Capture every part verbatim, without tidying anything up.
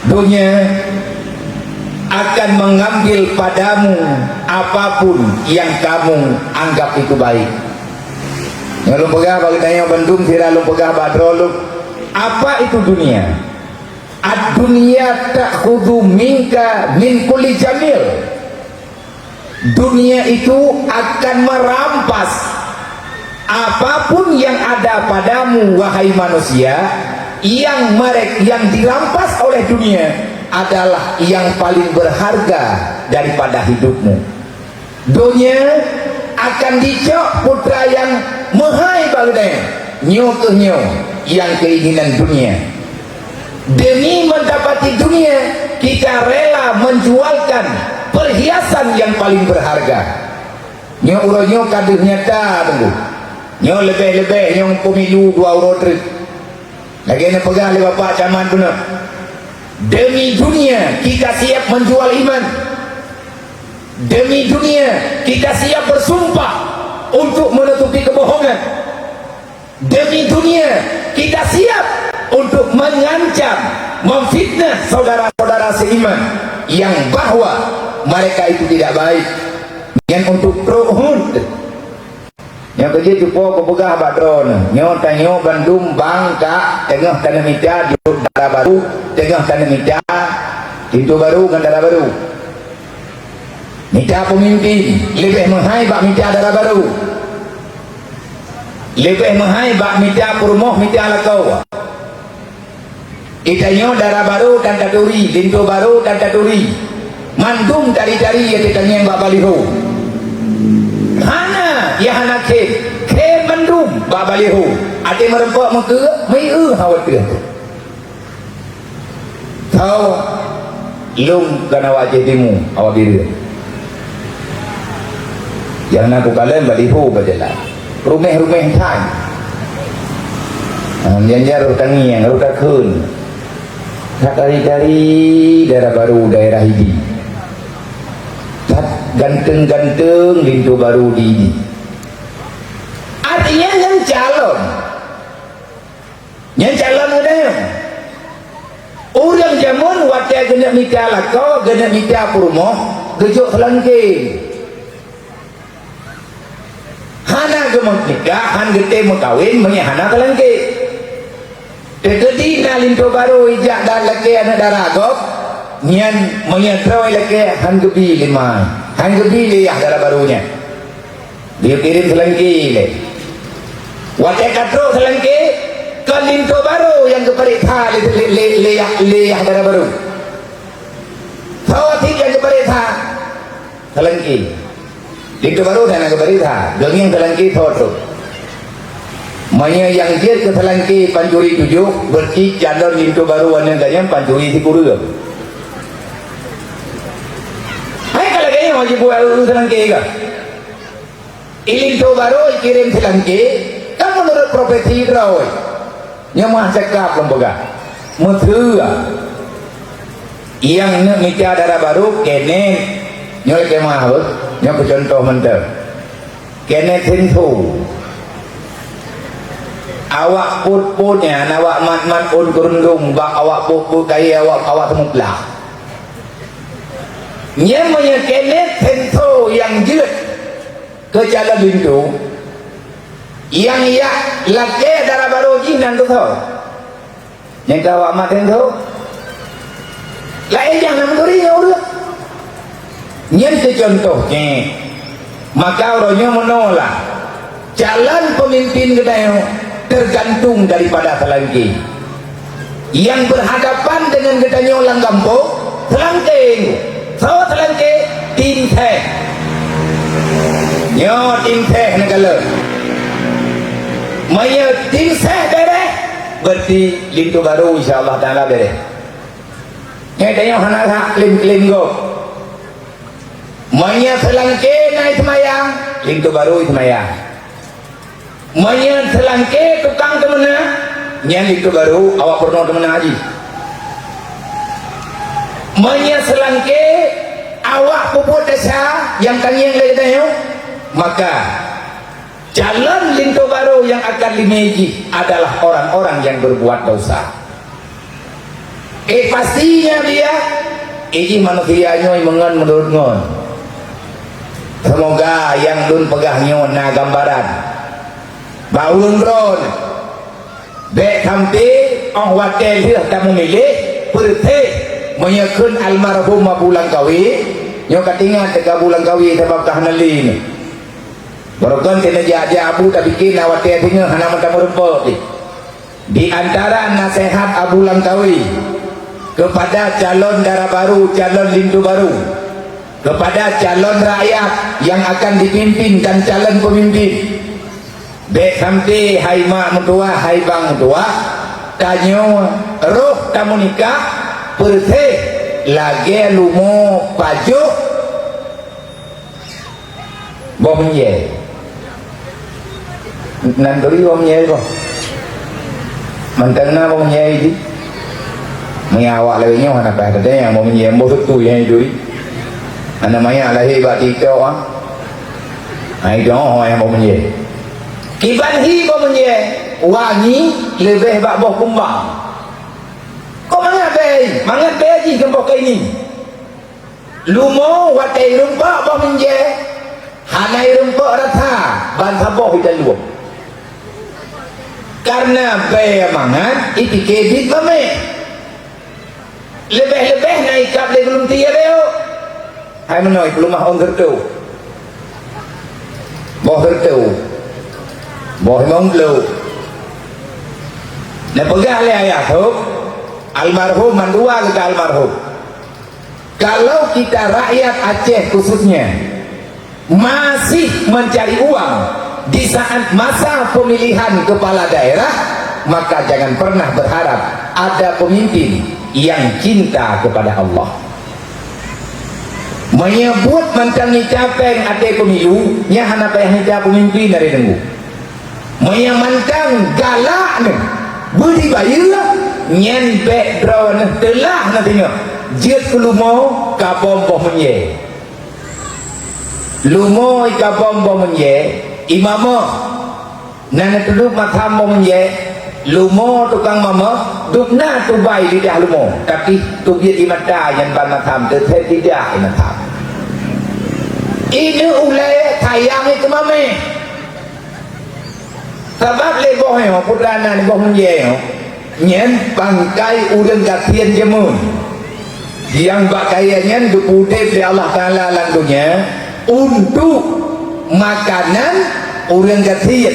Dunia akan mengambil padamu apapun yang kamu anggap itu baik. Nyang lôn peugah bak geutanyoe bandum sira lôn peugah bak droe lôn, apa itu dunia? Ad-dunya ta'khudhu minka min kulli jamil. Dunia itu akan merampas apapun yang ada padamu, wahai manusia, yang merek-, yang dirampas oleh dunia adalah yang paling berharga daripada hidupmu. Dunia akan dicok putra yang meuhai bak geutanyoe, nyoe keuh nyoe yang keinginan dunia. Demi mendapati dunia, kita rela menjualkan perhiasan yang paling berharga. Nyoe uroe nyoe ka deuh nyata teungku. Nyoe leubeh-leubeh nyang pemilu dua uroe treuk. Lagée na peugah lé Bapak Camat bunoe, demi dunia kita siap menjual iman. Demi dunia kita siap bersumpah untuk menutupi kebohongan. Demi dunia, kita siap untuk mengancam, memfitnah saudara-saudara seiman yang bahwa mereka itu tidak baik. Nyan untuk trok hud. Nyang keujeuet cupo kupeugah bak droeneuh, nyoe tanyoe bandum bangka teungoh taneuk mita jeuet dara barô, teungoh taneuk mita pintoe barô ngon dara barô. Mita peumimpin leubeh meuhai bak mita dara barô. Leubeh meuhai bak mita peurumoh, mita lakoe. Geutanyoe dara barô tan taturi, linto barô tan taturi. Mandum tari-tari nyang teutangieng bak baliho. Hana nyang hana khém, khém mandum bak baliho. Até meureumpok meukeue, meuieu hawa teuh. Tho, lôn keunoe Aceh Timu, awak Bireuen. Nyang na kukalon baliho bak jalan. Ruméh-ruméh that. Ha, nyan-nyan rot tangieng, rot takheun. That tari-tari dara barô daerah Idi. That ganteng-ganteng linto barô di Idi. Artinya nyan calon. Nyan calon geutanyoe. Ureueng jameun watée geuneuk mita lakoe, geuneuk mita peurumoh, geujok seulangké. Hana geumeunikah, han geutem meukawen meunyoe hana seulangké. Teukeudi na linto barô ijak dan lakée aneuëk dara gob, nyan meunyoe droe lakée han geubi lé ma, han geubi lé yah dara barô nyan. Geukirém seulangké lé. Watée ka trok seulangké, kon linto barô nyang geupareksa lé, lé, lé, lé yah, lé yah dara barô. Soe cit nyang geupareksa? Seulangké. Linto barô hana geupareksa, geungieng seulangké soe trok. Meunyoe nyang jeuet keu seulangké pancuri tujoh, beureuti calon linto barô aneuëk geuh nyan pancuri sikureueng. Hai ka lagée nyoe jibuet seulangké ka. Linto barô ikirém seulangké, kan meunurot profesi droe. Nyoe meuah cakap lôn peugah. Meuseu, nyang neuk mita dara barô, keuneuk. Nyoe lakée meuah beuh, nyoe keu cuntoh mantong. Keuneuk sinso. Awak pôt-pôt nyan, awak mat-mat ôn keurundong, bak awak pôt-pôt kayée, awak, awak seumuplah. Nyan meunyoe keuneuk sinso nyang jeuet keu calon linto, nyang jak lakée dara barô jih nan teusoe. Nyang ka awak mat sinso. Laén nyang na meuturi nyoe ureuëng. Nyan keu cuntoh nyoe. Maka uroe nyoe meunoe lah. Calon peumimpin geutanyoe teugantung daripada seulangké. Nyang beuhadapan deungon geutanyoe lam gampông, seulangké. Soe seulangké? Tim seh. Nyoe tim seh neukalon. Meunyoe tim seh beureh, beureuti linto barô insya Allah Taala beureh. Nyoe tanyoe hana rhak klaim-klaim gob. Meunyoe seulangké na seumayang, linto barô seumayang. Meunyoe seulangké tukang teumeunang, nyan linto barô awak peurunoe teumeunang jih. Meunyoe seulangké awak peubuet desya nyang tangieng lé geutanyoe, maka calon linto barô nyang akan limé jih adalah orang-orang yang berbuat dosa. Eh, pastinya dia, eh, jih manusia nyoe meungon meunurot ngon. Seumoga nyang lôn peugah nyoe na gambaran. Bak ulôn droe, bék sampoe óh watée lheueh tamumiléh, peureuséh meunyoe kheun almarhum Abu Langkawi, nyoe ka teuingat teuka Abu Langkawi sabab ka hana lé nyoe. Barokon keuneuk jak-jak Abu tapike na watée singoh hana meutameurumpok pih. Di antara nasihat Abu Langkawi kepada calon dara baru, calon linto baru, kepada calon rakyat yang akan dipimpin dan calon pemimpin, bék sampoe hai mak meutuwah, hai bang meutuwah, tanyoe roh tameunikah peureuséh lagée lumo pajoh boh meunjée. Nan turi boh meunjée boh. Mantong na boh meunjée jih. Meunyoe awak lagée nyoe hana payah teudeung nyang boh meunjée, boh teutu nyang turi. Hana manyak lahé bak TikTok ah. Hai doh nyang boh meunjée. Kiban hi boh meunjée wangi leubeh bak boh kumbang. Kok mangat bèe, mangat bèe jih keu boh keuieng. Lumo watée irumpok boh meunjée, hana irumpok rasa ban saboh idaluem. Kareuna bèe mangat ipike biet mamèh. Leubeh-leubeh na ikab lé gulunti ya leo. Hai meunoe ipeuleumah ôn seureutoh. Boh seureutoh. Boh limong ploh. Neupeugah lé ayah tôb, almarhum mandua geuka almarhum. Kalau kita rakyat Aceh khususnya masih mencari uang di saat masa pemilihan kepala daerah, maka jangan pernah berharap ada pemimpin yang cinta kepada Allah. Meunyoe buet mantong mita péng até pemilu, nyan hana payah mita peumimpin dari teunggu. Meunyoe mantong galak neuh, beuri bayeue, nyan bèk droeneuh teulah na singoh jeuet keu lumo kabom boh meunjée. Lumo ikabom boh meunjée, imamoh. Na neutudôk matham boh meunjée, lumo tukang mamoh, dubna tubai lidah lumo, tapi teubiet di mata nyan ban matham, teuthèe lidah di matham. Ineuk ulée sayang keu mamèh. Sabab lé boh nyoe, putra nan boh meunjée nyoe, nyan pangkai ureuëng gasien jameun. Nyang bak kayée nyan geupeuudeb lé Allah Taala lam donya untuk makanan ureuëng gasien.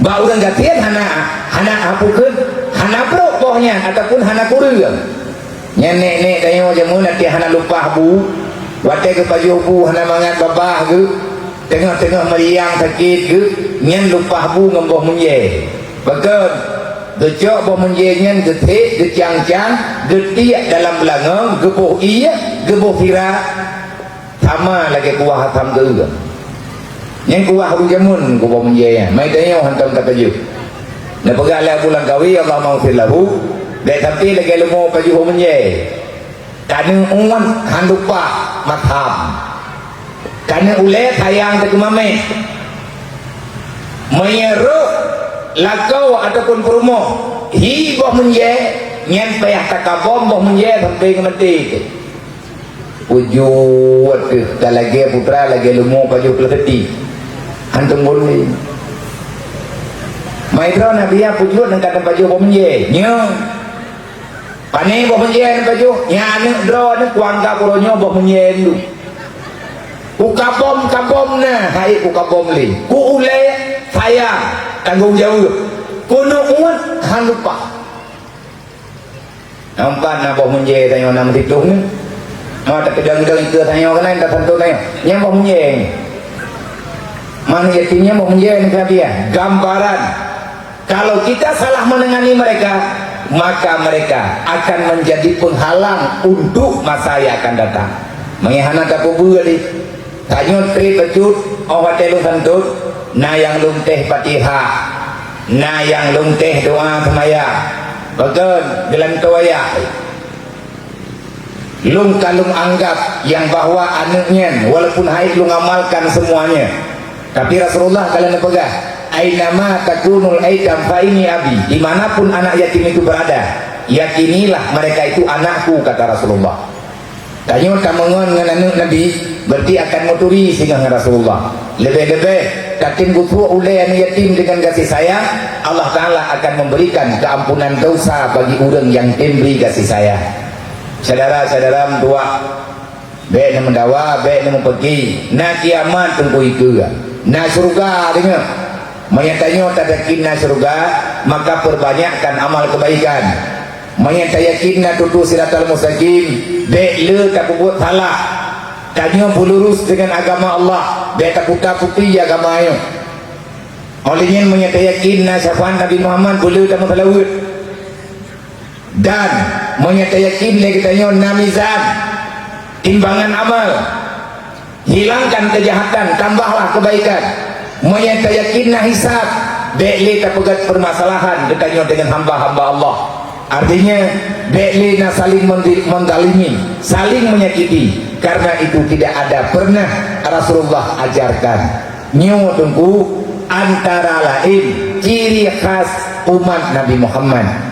Bak ureuëng gasien hana, hana apukon, hana brok boh nyan ataupun hana kureueng. Nyan nék-nék tanyoe jameun até hana lupah bu, watée geupajoh bu hana mangat babah geuh, teungoh-teungoh meuriang sakét geuh, nyan lupah bu ngon boh meunjée. Pakon, geucok boh meunjée nyan geuthek, geucang-cang, geutiek dalam beulangong, geuboh ié, geuboh sira, sama lagée kuah asam geuh. Nyan kuah ureuëng jameun geuboh meunjée nyan, mai tanyoe hantom tapajoh. Neupeugah lé Abu Langkawi, Allahumma ghfir lahu, bék sampoe lagée lumo pajoh boh meunjée. Kaneuk uet han lupa matham. Kaneuk ulée sayang teukeumameh. Meunyoe rôh lakoe ataupun peurumoh hi boh meunjée, nyan payah takabom boh meunjée sampoe ngon maté. Ujoe teuh ka lagée putra lagée lumo pajoh peuleuseuti. Hantom boleh. Maidroe Nabi ya pujoe nang kadang pajoh boh meunjée. Nyoe. Pane boh meunjée nyan pajoh, nyan aneuk droeneuh kuanggab uroe nyoe boh meunjée lôn. Kukabom-kabom na, hai kukabom lé. Ku ulée sayang, tanggong jaweueb. Kuneuk uet han lupa. Nampak na boh meunjée tanyoe na meusitong ni. Mau tapi dang-dang ikeu tanyoe keunan ka santo tanyoe. Nyan boh meunjée. Mana yatim nyan boh meunjée ni ka dia. Gambaran. Kalau kita salah menangani mereka, maka mereka akan menjadi penghalang untuk masa yang akan datang. Meunyoe hana tapeubuet lé, tanyoe trép bacut, óh watée lôn santot, na nyang lôn teh Fatihah, na nyang lôn teh doa seumayang. Beutôi, geulantoe ayah. Lôn ka lôn anggab nyang bahwa aneuk nyan, walaupun hait lôn amalkan semuanya. Tapi Rasulullah ka lheueh neupeugah, "Ainama takunul aitam fa inni abi." Di mana pun anak yatim itu berada, "Yakinilah mereka itu anakku," kata Rasulullah. Tanyoe tameungon ngon aneuëk Nabi, berarti akan meuturi singoh ngon Rasulullah. Leubeh-leubeh, tatem geutrok ulée aneuëk yatim dengan gaséh sayang, Allah Ta'ala akan memberikan keampunan dosa bagi ureuëng nyang tem bri gaséh sayang. Syedara-syedara meutuwah, bék neumeudawa, bék neumeupeugah, na kiamat teungku ikeue, na syeuruga deungoe. Meunyoe tanyoe tayakin na syeuruga, maka perbanyakkan amal kebaikan. Meunyoe tayakin na tutoe siratal mustaqim, bék le tapeubuet salah. Tanyoe beulurus dengan agama Allah, bék taputa-puti agama nyoe. Óh lheueh nyan meunyoe tayakin na syafaat Nabi Muhammad, beule tameuseulaweuet. Dan meunyoe tayakin lé geutanyoe na mizan, timbangan amal, hilangkan kejahatan, tambahlah kebaikan. Meunyoe tayakin na hisab, bék lé tapeugét permasalahan geutanyoe dengan hamba-hamba Allah. Artinya, bék lé na saling mendil-, mendalimi, saling menyakiti, karena itu tidak ada pernah Rasulullah ajarkan. Nyoe teungku antara lain ciri khas umat Nabi Muhammad.